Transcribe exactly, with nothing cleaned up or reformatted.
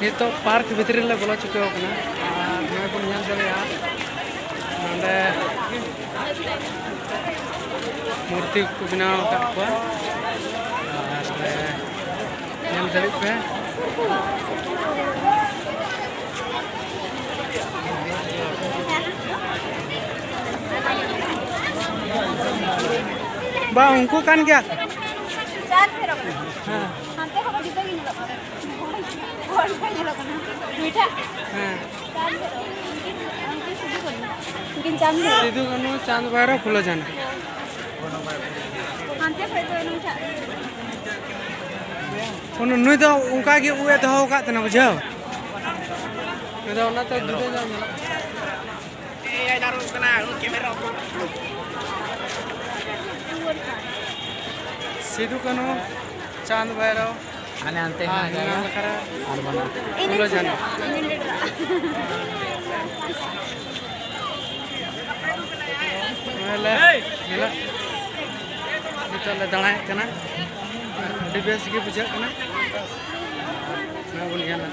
ᱱᱤᱛᱚᱜ ᱯᱟᱨᱠ ᱵᱷᱤᱛᱨᱤ ᱨᱮᱞᱮ ᱵᱚᱞᱚ ᱪᱩᱠᱟᱹᱣ ᱟᱠᱟᱱᱟ᱾ ᱟᱨ ᱱᱚᱜᱼᱚᱭ ᱵᱚᱱ ᱧᱮᱞ ᱫᱟᱲᱮᱭᱟᱜᱼᱟ, ᱱᱚᱰᱮ ᱢᱩᱨᱛᱤ ᱠᱚ ᱵᱮᱱᱟᱣ ᱟᱠᱟᱫ ᱠᱚᱣᱟ᱾ ᱟᱨ ᱧᱮᱞ ᱫᱟᱲᱮᱭᱟᱜ ᱯᱮ᱾ ᱵᱟ, ᱩᱱᱠᱩ ᱠᱟᱱ ᱜᱮᱭᱟ᱾ ᱦᱮᱸ᱾ ᱦᱟᱱᱛᱮ ᱠᱷᱚᱱ ᱡᱩᱫᱟᱹ ᱜᱮ ᱧᱮᱞᱚᱜ ᱠᱟᱱᱟ᱾ ᱦᱚᱲ ᱠᱚ ᱧᱮᱞᱚᱜ ᱠᱟᱱᱟ᱾ ᱱᱩᱭᱴᱟᱜ? ᱦᱮᱸ᱾ ᱪᱟᱸᱫ ᱵᱷᱟᱭᱨᱚᱵ᱾ ᱩᱱᱠᱤᱱ ᱪᱟᱸᱫ ᱵᱷᱟᱭᱨᱚᱵ᱾ ᱥᱤᱫᱩ, ᱠᱟᱹᱱᱦᱩ, ᱪᱟᱸᱫ ᱵᱷᱟᱭᱨᱚᱵ, ᱯᱷᱩᱞᱳ, ᱡᱷᱟᱱᱚ᱾ ᱦᱟᱱᱛᱮ ᱠᱷᱚᱱ ᱫᱚ ᱱᱩᱭᱴᱟᱜ᱾ ᱩᱱ-, ᱱᱩᱭ ᱫᱚ ᱚᱱᱠᱟ ᱜᱮ ᱩᱵ ᱮ ᱫᱚᱦᱚ ᱟᱠᱟᱫ ᱛᱟᱦᱮᱱᱟ, ᱵᱩᱡᱷᱟᱹᱣ? ᱱᱩᱭ ᱫᱚ ᱚᱱᱟᱛᱮ ᱡᱩᱫᱟᱹ ᱧᱚᱜ ᱧᱮᱞᱚᱜ ᱠᱟᱱᱟ᱾ ᱥᱤᱫᱩ, ᱠᱟᱹᱱᱦᱩ, ᱪᱟᱸᱫ ᱵᱷᱟᱭᱨᱚᱵ᱾ ᱦᱟᱱᱮ ᱦᱟᱱᱛᱮ ᱟᱨ ᱦᱮᱱᱟᱜ ᱦᱮᱱᱟᱜ ᱡᱟᱭᱜᱟ᱾ ᱞᱮᱠᱟᱨᱮ ᱟᱨ ᱵᱟᱹᱱᱩᱜ᱾ ᱯᱷᱩᱞᱳ ᱡᱷᱟᱱᱚ᱾ ᱱᱚᱜᱼᱚᱭ ᱞᱮ ᱢᱮᱞᱟ, ᱱᱤᱛᱚᱜ ᱞᱮ ᱫᱟᱬᱟᱭᱮᱫ ᱠᱟᱱᱟ᱾ ᱟᱹᱰᱤ ᱵᱮᱥ ᱜᱮ ᱵᱩᱡᱷᱟᱹᱜ ᱠᱟᱱᱟ᱾ ᱱᱚᱜᱼᱚᱭ ᱵᱚᱱ ᱧᱮᱞᱟ᱾